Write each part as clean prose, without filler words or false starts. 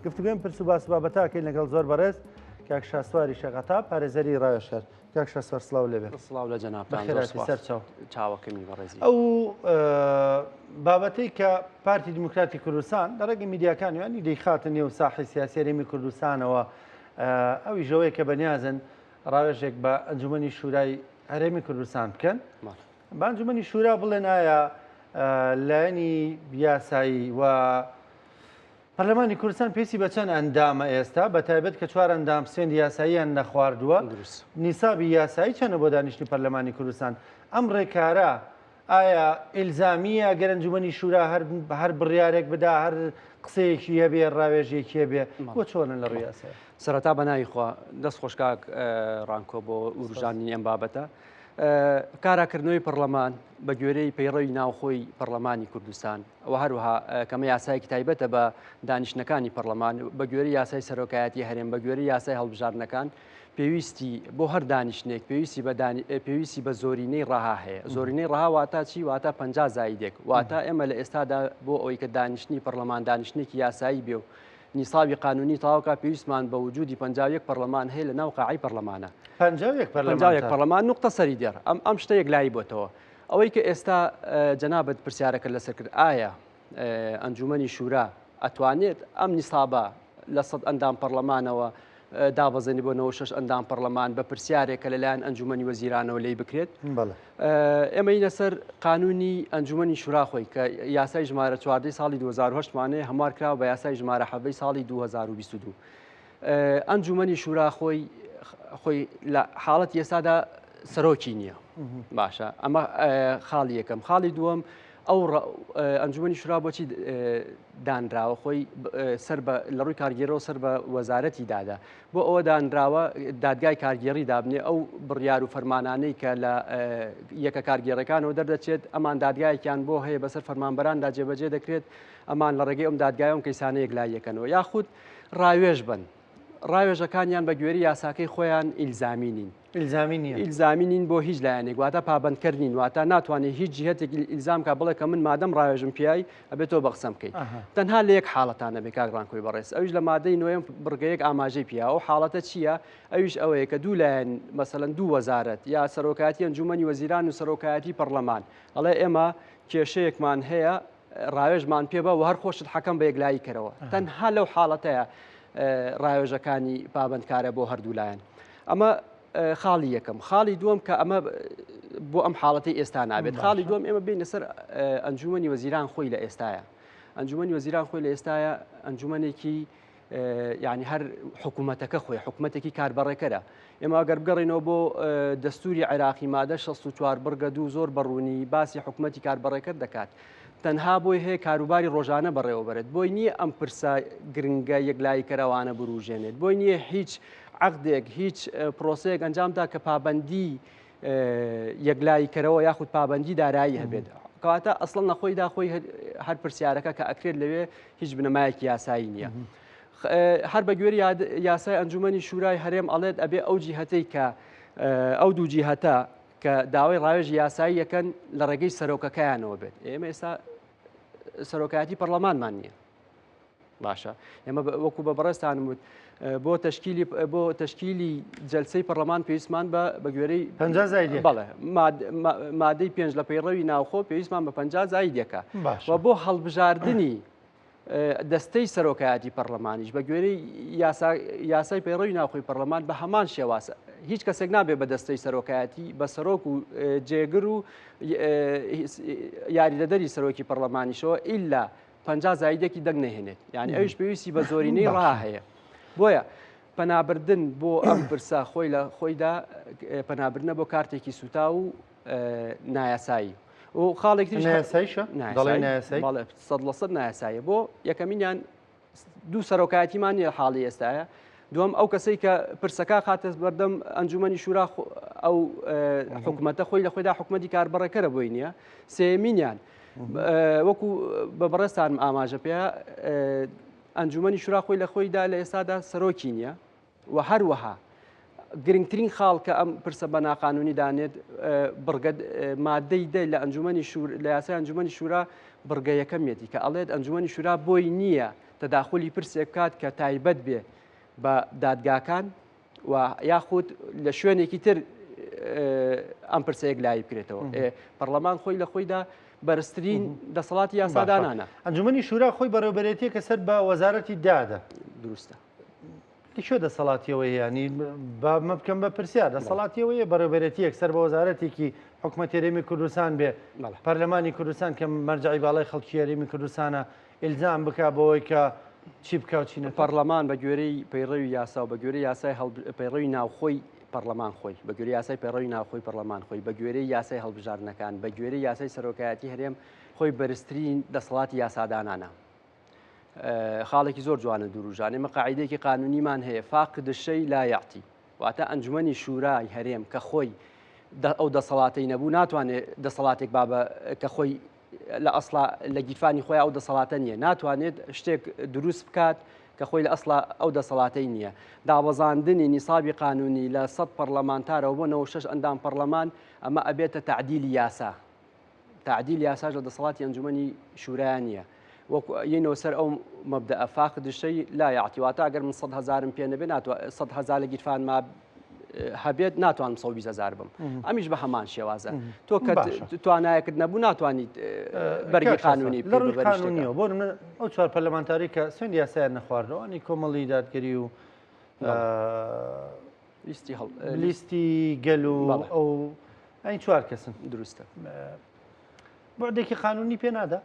گفتوگۆی ئەم پرس و باس و بابەتە ئەکەین لەگەڵ زۆر بەڕێز کاک شاسواری شێخ عەتا پارێزەری ڕاوێژکار. کاک شاسوار سڵاو لێبێ. سڵاو لە جەنابتان. بەخێرهاتی سەر چاو. چاوەکەمی بەڕێزی. ئەو بابەتەی کە پارتی دیموکراتی کوردستان لە ڕێگەی میدیاکانی ینی دەیخاتە نێو ساحی سیاسی هەرێمی کوردستانەوە ئەویش ئەوەیە کە بەنیازن ڕاوێژێک بە ئەنجومەنی شورای هەرێمی کوردستان بکەن. بە ئەنجومەنی شورا بڵێن ئایا لایەنی یاسایی و پەرلەمانی کوردستان پێویستی بە چەند ئەندامە ئێستا بە تایبەت کە چوار ئەندام سوێندی یاساییان نەخواردووە نیسابی یاسایی چەنە بۆ دانیشتنی پەرلەمانی کوردستان ئەم ڕێکارە ئایا ئیلزامیە گەر ئەنجومەنی شورا هەر هەر بڕیارێک بدا هەر قسەیەکی هەبێ ڕاوێژێکی هەبێ بۆ چۆنن لە ڕووی یاسایە؟ سەرەتا بە ناوی خوا دەست خۆش کاک ڕانکۆ بۆ وروژاندنی ئەم بابەتە. کاراکردنەوەی پەرلەمان بە گوێرەی پەیڕەوی ناوخۆی پەرلەمانی کوردستان و هەروەها کەمە یاسایەکی تایبەتە بە دانیشتنەکانی پەرلەمان بە گوێرەی یاسای سەرۆکایەتی هەرێم بە گوێرەی یاسای هەڵبژاردنەکان پێویستی بۆ هەر دانیشتنێک پێویستی بە پێویستی بە زۆرینەی ڕەها هەیە زۆرینەی ڕەها واتا چی واتا 50 زایدێک واتا ئێمە لە ئێستادا بۆ ئەوەی کە دانیشتنی پەرلەمان دانیشتنێکی یاسایی بێ و نیسابی قانونی تەواوکا پێویستمان بە وجودی 51 پەرلەمان هەیە لە ناو قاعەی پەرلەمانە. 51 پەرلەمان 51 پەرلەمان نوقتە سەری دێڕ ئەم ئەم شتە یەکلایی بۆتەوە. ئەوەی کە ئێستا جەنابت پرسیارەکە لەسەر کرد ئایا ئەنجومەنی شورا ئەتوانێت ئەم نیسابە لە سەد ئەندام پەرلەمانەوە دابەزێنی بۆ 96 ئەندام پەرلەمان بە پرسیارێک کە لەلایەن ئەنجومەنی وەزیرانەوە لی بکرێت ئێمە ینە سەر قانونی ئەنجومەنی شورا خۆی کە یاسای ژمارە 14 ساڵی 2008 مانەیە هەموار کراوە بە یاسای ژمارە حەڤەی ساڵی 2022 ئەنجومەنی شورا خۆی خۆی لە حاڵەت ئێستادا سەرۆکی نییە باشە ئەمە خاڵی یەکەم خاڵی دووەم ئەو ئەنجومەنی شورا بۆچی دانراوە خۆی سەر بە لە ڕووی کارگێرەوە سەر بە وەزارەتی دادا بۆ ئەوە دانراوە دادگای کارگێڕی دابنێ ئەو بڕیار و فەرمانانەی کە لە یەکە کارگێڕەکانەوە دەردەچێت ئەمان دادگایەکیان بۆ هەیە بەسەر فەرمانبەراندا جێبەجێ دەکرێت ئەمان لە ڕێگەی ئەم دادگای ئەم کەیسانە یەکلایی یەکەنەوە یاخود ڕاوێژ بن ڕاوێژەکانیان بە گوێری یاساکەی خۆیان ئیلزامی نین. ئیلزامی نییە. ئیلزامی نین بۆ هیچ لایەنێک واتە پابەندکەر نین واتە ناتوانێت هیچ جیهەتێک ئیلزام کا بڵێ کە من مادەم ڕاوێژم پیای ئەبێت تۆ بە قسەم بکەیت تەنها لە یەک حاڵەتان نەبێ کاک ڕانکۆی بەڕێز ئەویش لە مادەی نۆیەم بڕگەیەک ئاماژەی پیا ئەو حاڵەتە چییە ئەویش ئەوەیە کە دوو لایەن مەسەلەن دوو وەزارەت یا سەرۆکایەتی ئەنجومەنی وەزیران و سەرۆکایەتی پەرلەمان ئەڵێ ئێمە کێشەیەکمان هەیە ڕاوێژمان پێ بە و هەر خۆشت حەکەم بە یەکلایی کەرەوە تەنها لەو حاڵەتەیە ڕاوێژەکانی پابندکارە بۆ هەردوو لایەن ئەمە خاڵی یەکەم خاڵی دووەم کە ئەمە بۆ ئەم حاڵەتی ئێستا نابێت خاڵی دووەم ئێمە بینە سەر ئەنجومەنی وەزیران خۆی لە ئێستاە ئەنجومەنی وەزیران خۆی لە ئێستاە ئەنجومەنێکی یعنی هەر حکوومەتەکە خۆی حکوومەتێکی کاربەڕێکەرە ئێمە ئەگەر بگەڕینەوە بۆ دەستوری عێراقی مادە 64 بڕگە دوو زۆر بەڕوونی باسی حکوومەتی کاربەڕێکەر دەکات تەنها بۆی هەیە کاروباری ڕۆژانە بەڕێوەبەرێت بۆی نییە ئەم پرسە گرنگە یەکلایی کەرەوانە بروژێنێت بۆی نییە هیچ عقدێک هیچ پرۆسەیەک ئەنجامدا کە پابندی یەکلایی کەرەوە یاخود پابندی دارایی هەبێت کەواتە ئەسڵەن لە خۆیدا خۆی هەر پرسیارەکە کە ئەکرێت لەوێ هیچ بنەمایەکی یاسایی نییە. هەر بە گوێری یاسای ئەنجومەنی شورای هەرێم ئەڵێت ئەبێ ئەو جیهەتەی کە ئەو دوو جیهەتە کە داوای ڕاوێژی یاسایی یەکەن لە ڕێگەی سەرۆکەکەیانەوە بێت ئێمە ئێستا سەرۆکایەتی پەرلەمانمان نییە باشە ئێمە وەکو بە بەڕێزتانم وت بۆ تەشکیلی بۆ تەشکیلی جەلسەی پەرلەمان پێویستمان بە بە گوێرەی 50 زایدێک بەڵێ مادەی پێنج لە پەیڕەوی ناوخۆ پێویستمان بە 50 زایدێکە و بۆ هەڵبژاردنی دەستەی سەرۆکایەتی پەرلەمانیش بە گوێرەی یاسای پەیڕەوی ناوخۆی پەرلەمان بە هەمان شێواز هیچ کەسێک نابێ بە دەستەی سەرۆکایەتی بە سەرۆک و جێگر و یاریدەدەری سەرۆکی پەرلەمانیشەوە ئیلا 50 زایدێکی دەنگ نەهێنێت یعنی ئەویش پێویستی بە زۆرینەی ڕا هەیە بۆیە پەنابردن بۆ ئەم پرسە خۆی لە خۆیدا پەنابردنە بۆ کارتێکی سوتا و نایاسایی و خاڵێک تریش نایاساییشە دەڵێی نایاسایی بەڵێ 100% نایاساییە بۆ یەکەمینیان دوو سەرۆکایەتیمان نییە حاڵی ئێستاە دووەم ئەو کەسەی کە پرسەکە خاتە بەردەم ئەنجومەنی شورا ئەو حکوومەتە خۆی لە خۆیدا حکوومەتی کاربڕێکەرە بۆی نییە سێمینیان وەکو بە بەڕێزتانم ئاماژە پێ ئەنجومەنی شورا خۆی لە خۆیدا لە ئێستادا سەرۆکی نییە و هەروەها گرنگترین خاڵ کە ئەم پرسە بە ناقانونی دانێت بڕگە مادەی دە لە ئەنجومەنی شور لە یاسای ئەنجومەنی شورا بڕگە یەکەمیەتی کە ئەڵێت ئەنجومەنی شورا بۆی نییە تەداخولی پرسێک بکات کە تایبەت بێ بە دادگاکان و یاخود لە شوێنێکی تر ئەم پرسە یەکلایی بکرێتەوە. پەرلەمان خۆی لە خۆیدا بەرزترین دەسەڵاتی یاسادانانە. ئەنجومەنی شورا خۆی بەڕێوەبەرێتییەکە سەر بە وەزارەتی دادە. دروستە. لە کوێ دەسەڵاتیەوە هەیە؟ ینی با مە بکەم بە پرسیار دەسەڵاتیەوە هەیە بەڕێوەبەرێتییەک سەر بە وەزارەتێکی حکومەتی هەرێمی کوردستان بێ پەرلەمانی کوردستان کە مەرجعی باڵای خەڵکی هەرێمی کوردستانە ئیلزام بکا بەوەی کە چی بکا و چی نەکا؟ پەڕلەمان بە گوێرەی پەیڕەوی یاسا و بە گوێرەی یاسای پەیڕەوی ناوخۆی پەڕلەمان خۆی، بە گوێرەی یاسای پەیڕەوی ناوخۆی پەڕلەمان خۆی، بە گوێرەی یاسای هەڵبژاردنەکان، بە گوێرەی یاسای سەرۆکایەتی هەرێم خۆی بەرزترین دەسەڵاتی یاسادانانە. خاڵێکی زۆر جوانە دوروژان. ئێمە قاعیدەیەکی قانونیمان هەیە، فاقد الشیء لا یعطی. واتە ئەنجومەنی شورای هەرێم کە خۆی ئەو دەسەڵاتەی نەبوو ناتوانێت دەسەڵاتێک بابە کە خۆی لە ئەسڵا لە گیرفانی خۆی ئەو دەسەڵاتە نییە ناتوانێت شتێک دروست بکات کە خۆی لە ئەسڵا ئەو دەسەڵاتەی نییە. دابەزاندنی نیسابی قانونی لە 100 پەرلەمانتارەوە بۆ 96 ئەندام پەرلەمان ئەمە ئەبێتە تەعدیلی یاسا. تەعدیل یاساش لە دەسەڵاتی ئەنجومەنی شورایە نییە. وەکو یەینەوە سەر ئەو مەبدەئە فاقد الشیء لا یعطی واتە ئەگەر من 100 هەزارم پێ نەبێ ناتوان 100 هەزار لە گیرفانما هەبێت ناتوانم 120 هەزار بم ئەمیش بە هەمان شێوازە تۆ کە توانایەکت نەبوو ناتوانیت بەرگی قانونی لە ڕووی قانونیەوە بۆ من ئەو چوار پەرلەمانتاری کە سوێندی یاسایان نەخواردەوە ئەنی کۆمەڵی دادگەری و لیستی لیستی گەل و ئەو ئەین چوار کەسن دروستە بعدێکی قانونی پێ نادا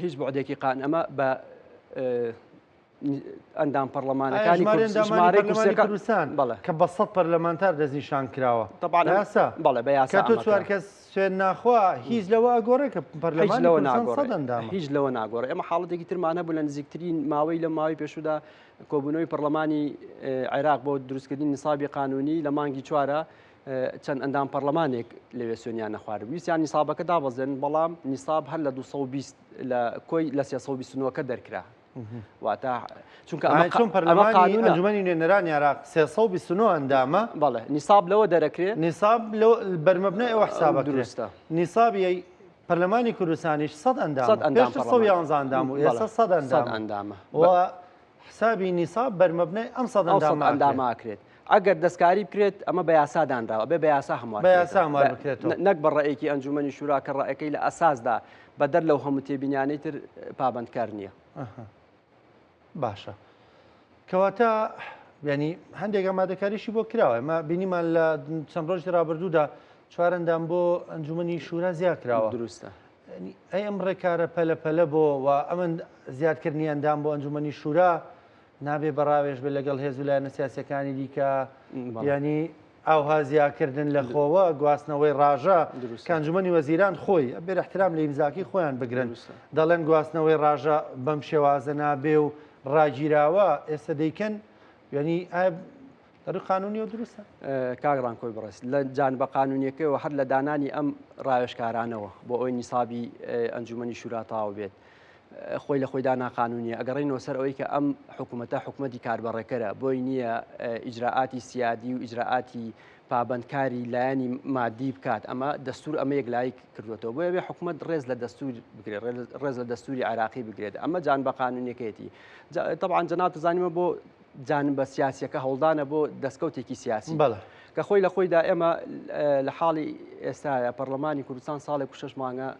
هیچ بعدێکی قان ئەمە بە ئەندام پەرلەمانەکانی ژمارەی کوردستان کە بە 100 پەرلەمانتار دەستنیشان کراوە طبعا یاسا بەڵێ بە یاسا کە تۆ چوار کەس سوێن ناخوا هیچ لەوە ئەگۆڕێ کە پەرلەمان لەوە ناگۆڕێ هیچ لەوە ناگۆڕێ ئێمە حاڵەتێکی ترمان هەبوو لە نزیکترین ماوەی لە ماوەی پێشودا کۆبوونەوەی پەرلەمانی عێراق بۆ دروستکردنی نیسابی قانونی لە مانگی چوارە چەند ئەندام پەرلەمانێک لەوێ سوێنیان نەخوارد ویستیان نیسابەکە دابەزێن بەڵام نیساب هەر لە 220 لە کۆی لە 329 کە دەرکرا واتە چونکە ئەمە چۆن پەرلەمانی ئەنجومەنی نوێنەرانی عێراق 329 ئەندامە بەڵێ نیساب لەوە دەرەکرێ نیساب لەو بەرمەبنای ئەوە حسابە دروستە نیسابی پەرلەمانی کوردستانیش 100 ئەندام پێشتر 111 ئەندام و ئێستا 100 ئەندامە و حسابی نیساب بەرمەبنای ئەم 100 ئەندامە ئەکرێت. ئەگەر دەستکاری بکرێت ئەمە بە یاسا دانراوە بێ بە یاسا هەموار بە یاسا هەموار بکرێتەوە نەک بە ڕەئێکی ئەنجومەنی شورا کە ڕەئەکەی لە ئەساسدا بەدەر لەو هەموو تێبینیانەی تر پابەندکار نییە. باشە کەواتە ینی هەندێک ئامادەکاریشی بۆ کراوە ئێمە بینیمان لە چەند ڕۆژی ڕابردوودا چوارەندام بۆ ئەنجومنی شورا زیاد کراوە دروستە ئەی ئەم ڕێکارە پەلە پەلە بۆ و ئەمن زیادکردنی ئەندام بۆ ئەنجومنی شورا نابێ بە ڕاوێژ بێت لەگەڵ هێز و لایەنە سیاسیەکانی دیکە ینی ئاوها زیاکردن لە خۆوە گواستنەوەی ڕاژە کە ئەنجومەنی وەزیران خۆی بێ احترام لە ئیمزاکەی خۆیان بگرن دەڵێن گواستنەوەی ڕاژە بەم شێوازە نابێ و ڕاگیراوە ئێستا دەیکەن ینی ئایا لە ڕووی قانونیەوە دروستە؟ کاک ڕانکۆی بەڕێز لە جانبە قانونیەکەیەوە هەر لە دانانی ئەم ڕاوێژکارانەوە بۆ ئەوەی نیسابی ئەنجومەنی شورا تەواو بێت خۆی لە خۆیدا ناقانونیە ئەگەڕێینەوە سەر ئەوەی کە ئەم حکوومەتە حکوومەتی کاربەڕێکەرە بۆی نییە ئیجرائاتی سیادی و ئیجرائاتی پابندکاری لایەنی مادی بکات ئەمە دەستور ئەمە یەکلایی کردوێتەوە بۆیە بێ حکوومەت ڕێز لە دەستور بگرێت ڕێز لە دەستوری عراقی بگرێت ئەمە جان بە قانونیەکەیەتی طبعا جەناب زانیمە بۆ جانبە سیاسیەکە هەوڵدانە بۆ دەستکەوتێکی سیاسی بەڵێ. کە خۆی لە خۆیدا ئێمە لە حاڵی ئێستاە پەرلەمانی کوردستان ساڵێک و شەش مانگە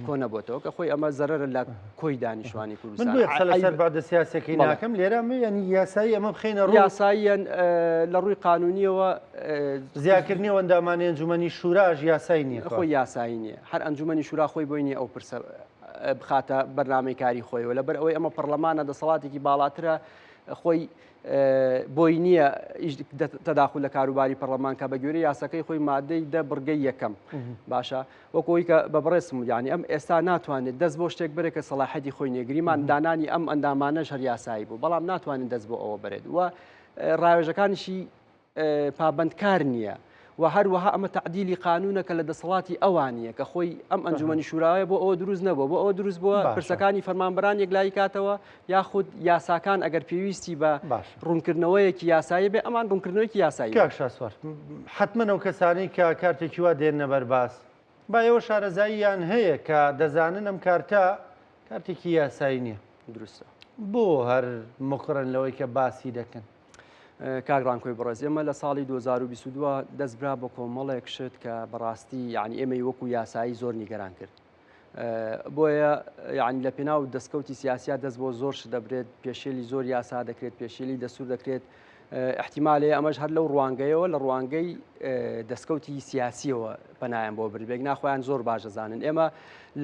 کۆ نەبووتەوە کە خۆی ئەمە زەرەرە لە کۆی دانیشتوانی کوردستان. من بۆیە قسە لەسەر بەعدە سیاسیەکەی ناکەم لێرە من یعنی یاسایی ئەمە بخەینە ڕوو. یاساییەن لە ڕووی قانونیەوە زیاکردنی ئەو ئەندامانەی ئەنجومەنی شوراش یاسایی نییە. خۆی یاسایی نییە هەر ئەنجومەنی شورا خۆی بۆی نییە ئەو پرسە بخاتە بەرنامەی کاری خۆیەوە لەبەر ئەوەی ئەمە پەرلەمانە دەسەڵاتێکی باڵاترە خۆی بۆی نییە تەداخل لە کاروباری پەرلەمان کە بە گوێرەی یاسەکەی خۆی مادەی دە بڕگەی یەکەم باشە وەکۆی کە بە بەڕێزم یانی ئەم ئێستا ناتوانێت دەست بۆ شتێک بەرێت کە سەڵاحەتی خۆی نێگریمان دانانی ئەم ئەندامانەش هەر یاسایی بوو بەڵام ناتوانێت دەست بۆ ئەوە بەرێت و ڕاوێژەکانیشی پابەندکار نییە و هەروەها ئەمە تەعدیلی قانونە کە لە دەسەڵاتی ئەوانیە کە خۆی ئەم ئەنجومەنی شورایە بۆ ئەوە دروست نەبووە بۆ ئەوە دروست بووە پرسەکانی فەرمانبەران یەکلایی کاتەوە یاخود یاساکان ئەگەر پێویستی بە ڕوونکردنەوەیەکی یاسایی بێ ئەمان ڕوونکردنەوەیەکی یاسایی کاک شاسوار حەتمەن ئەو کەسانەی کە کارتێکی وا دێننە بەر باس با ئێوە شارەزاییان هەیە کە دەزانن ئەم کارتە کارتێکی یاسایی نییە. دروستە. بۆ هەر مکڕن لەوەی کە باسی دەکەن؟ کاک ڕانکۆی بەڕێز ئێمە لە ساڵی 2022 دەست برا بە کۆمەڵێک شت کە بەڕاستی یعنی ئێمەی وەکو یاسایی زۆر نیگەران کرد بۆیە یعنی لە پێناو دەستکەوتی سیاسیا دەست بۆ زۆر شت دەبرێت پێشێلی زۆر یاسا دەکرێت پێشێلی دەستور دەکرێت احتیمالەیە ئەمەش هەر لەو ڕوانگەیەوە لە ڕوانگەی دەستکەوتی سیاسیەوە پەنایان بۆ بردبێک ناخۆیان زۆر باش دەزانن ئێمە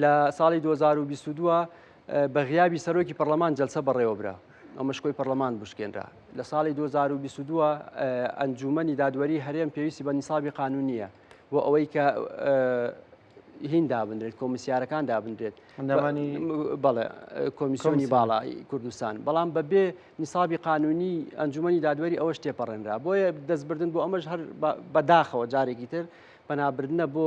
لە ساڵی 2022 بە غیابی سەرۆکی پەرلەمان جەلسە بەڕێوەبرا ئەمە شکۆی پەرلەمان بشکێنرا لە ساڵی 2022 ئەنجومەنی دادوەری هەرێم پێویستی بە نیسابی قانونیە بۆ ئەوەی کە هین دابنرێت کۆمیسیارەکان دابنرێت بەڵێ کۆمیسیۆنی باڵا کوردستان بەڵام بەبێ نیسابی قانونی ئەنجومەنی دادوەری ئەوەش تێپەڕێنرا بۆیە دەستبردن بۆ ئەمەش هەر بەداخەوە جارێکی تر پەنابردنە بۆ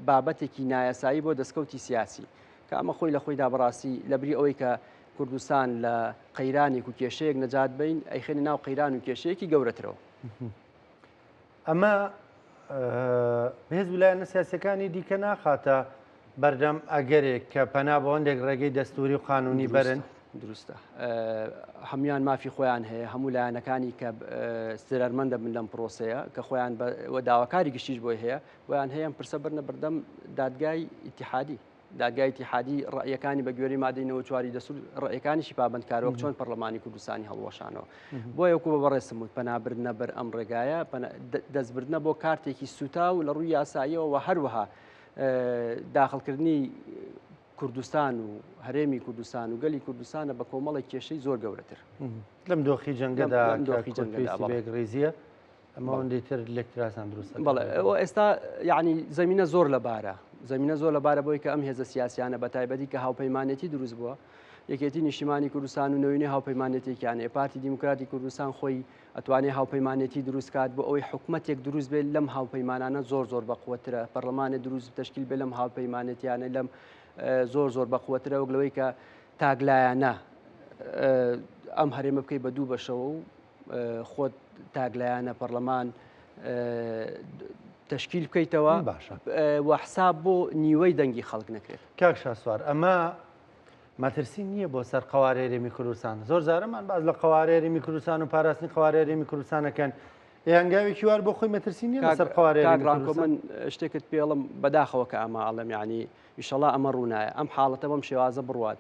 بابەتێکی نایاسایی بۆ دەستکەوتی سیاسی کە ئەمە خۆی لە خۆیدا بەڕاستی لەبری ئەوەی کە کوردستان لە قەیرانێک و کێشەیەک نەجات بین ئەیخێنە ناو قەیران و کێشەیەکی گەورەترەوە. ئەمە هێز و لایەنە سیاسەکانی دیکە ناخاتە بەردەم ئەگەرێک کە پەنا بۆ هەندێک ڕێگەی دەستوری و قانونی بەرن؟ دروستە هەموان مافی خۆیان هەیە هەموو لایەنەکانی کە زەرەرمەندە بن لەم پرۆسەیە کە خۆیان بە داواکاری گشتیش بۆی هەیە بۆیان هەیە ئەم پرسە بەرنە بەردەم دادگای ئیتیحادی. دادگای ئیتیحادی ڕەئیەکانی بە گوێرەی مادەی 94 دەستور ڕەئیەکانیشی پابەند کار وەک چۆن پەرلەمانی کوردستانی هەڵوەشانەوە. بۆیە وەکو بە بەڕێزتم وت پەنابردنە بەر ئەم ڕێگایە دەستبردنە بۆ کارتێکی سوتاو لە ڕووی یاساییەوە و هەروەها داخڵکردنی کوردستان و هەرێمی کوردستان و گەلی کوردستانە بە کۆمەڵێک کێشەی زۆر گەورەتر. لەم دۆخی جەنگەدا کە کورد پێویستی بە یەکڕیزییە، ئەمە ئەوەندەی تر لێکترازان دروست دەکات. بەڵێ ئێستا یعنی زەمینە زۆر لەبارە زەمینە زۆر لەبارە بۆی کە ئەم هێزە سیاسیانە بە تایبەتی کە هاوپەیمانێتی دروست بووە یەکێتی نیشتیمانی کوردستان و نەوینی هاوپەیمانێتێکیان هەیە پارتی دیموکراتی کوردستان خۆی ئەتوانێ هاوپەیمانێتی دروست کات بۆ ئەوەی حکومەتێک دروست بێت لەم هاوپەیمانانە زۆر زۆر بەقوەترە پەرلەمانێ دروست تشکیل بێ لەم هاوپەیمانێتیانە لەم زۆر زۆر بەقوەترە وەک لەوەی کە تاکلایەنە ئەم هەرێمە بکەی بە دوو بەشەوە و خۆت تاکلایەنە پەرلەمان تشکیل بکەیتەوە باشە و حساب بۆ نیوەی دەنگی خەڵک نەکرێت. کاک شاسوار ئەمە مەترسی نییە بۆ سەر قەوارەی هەرێمی کوردستان؟ زۆر جارەمان باس لە قەوارەی هەرێمی کوردستان و پاراستنی قەوارەی هەرێمی کوردستان ئەکەن، ئێ هەنگاوێکی وار بۆ خۆی مەترسی نییە لەسەر قەوارەی کاک هەرێمی ڕانکۆ کوردستان؟ من شتێکت پێڵم بەداخەوە کە ئەمە ئەڵێم یعنی ئیشەڵا ئەمە ڕوونایە ئەم حاڵەتە بەم شێوازە بڕوات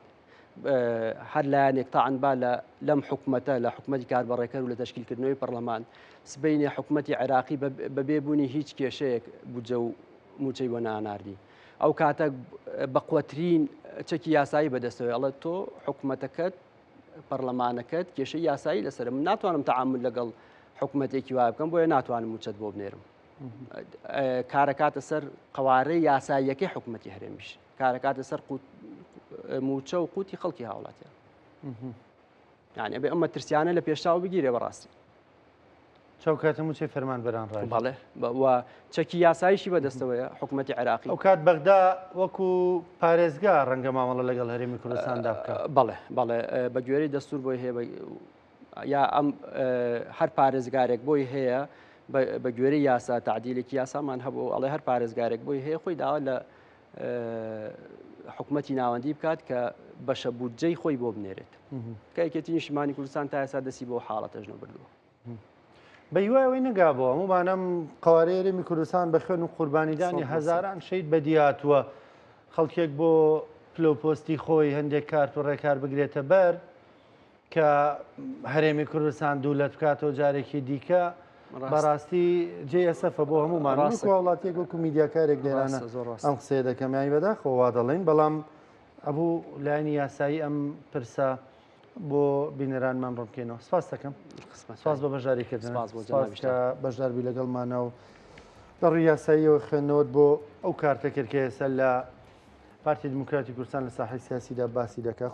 هەر لایەنێک تاعن با لە لەم حکومەتە لە حکومەتی کاربەڕێکەر و لە تەشکیلکردنەوەی پەرلەمان سبەینێ حکومەتی عێراقی بەبێ بوونی هیچ کێشەیەک بودجە و موچەی بۆ ناناردی ئەو کاتە بەقوەترین چەکی یاسایی بەدەستەوەی ئەڵێ تۆ حکومەتەکەت پەرلەمانەکەت کێشەی یاسایی لەسەر من ناتوانم تەعامل لەگەڵ حکومەتێکی وای بکەم بۆیە ناتوانم موچەت بۆ بنێرم کارەکاتە سەر قوارەی یاساییەکەی حکومەتی هەرێمیش کارەکاتە سەر موچە و قوتی خەڵکی هاوڵاتیان یعنی ئەبێ ئەم مەترسیانە لە پێشچاو بگیرێ بەڕاستی چاو کاتە موچەی فەرمانبەران ڕای بەڵێ و چەکی یاساییشی بەدەستەوەیە حکوومەتی عێراقی ئەو کات بەغدا وەکو پارێزگا ڕەنگە مامەڵە لەگەڵ هەرێمی کوردستاندا بکات بەڵێ بەڵێ بە گوێرەی دەستور بۆی هەیە یا ئەم هەر پارێزگارێک بۆی هەیە بە گوێرەی یاسا تعدیلێکی یاسامان هەبوو ئەڵێ هەر پارێزگارێک بۆی هەیە خۆی داوا لە حکومەتی ناوەندی بکات کە بەشە بودجەی خۆی بۆ بنێرێت کە یەکێتی نیشتمانی کوردستان تا ئێستا دەستی بۆ حاڵەتەش نەبردووە. بە هیوای ئەوەی نەگابەوە هەموومانم قوارەی هەرێمی کوردستان بە خوێن و قوربانیدانی هەزاران شەید بەدیهاتووە خەڵکێک بۆ پلە و پۆستی خۆی هەندێک کارت و ڕێکار بگرێتە بەر کە هەرێمی کوردستان دوولەت بکاتەوە جارێکی دیکە بەڕاستی جێ ئەسەفە بۆ هەموومان وەکو هاوڵاتیەک وەکو میدیاکارێک لێرانە ئەم قسەیە دەکەم یانی بەداخەوە وا دەڵێین بەڵام ئەبوو لایەنی یاسایی ئەم پرسە بۆ بینەرانمان ڕوون بکەینەوە سپاس دەکەم سپاس بە بەشداریکردن سپاس کە بەشداربی لەگەڵمانە و لە ڕووی یاساییەوە خوێندنەوەت بۆ ئەو کارتە کرد کە ئێستا لە پارتی دیموکراتی کوردستان لە ساحەی سیاسیدا باسی دەکات.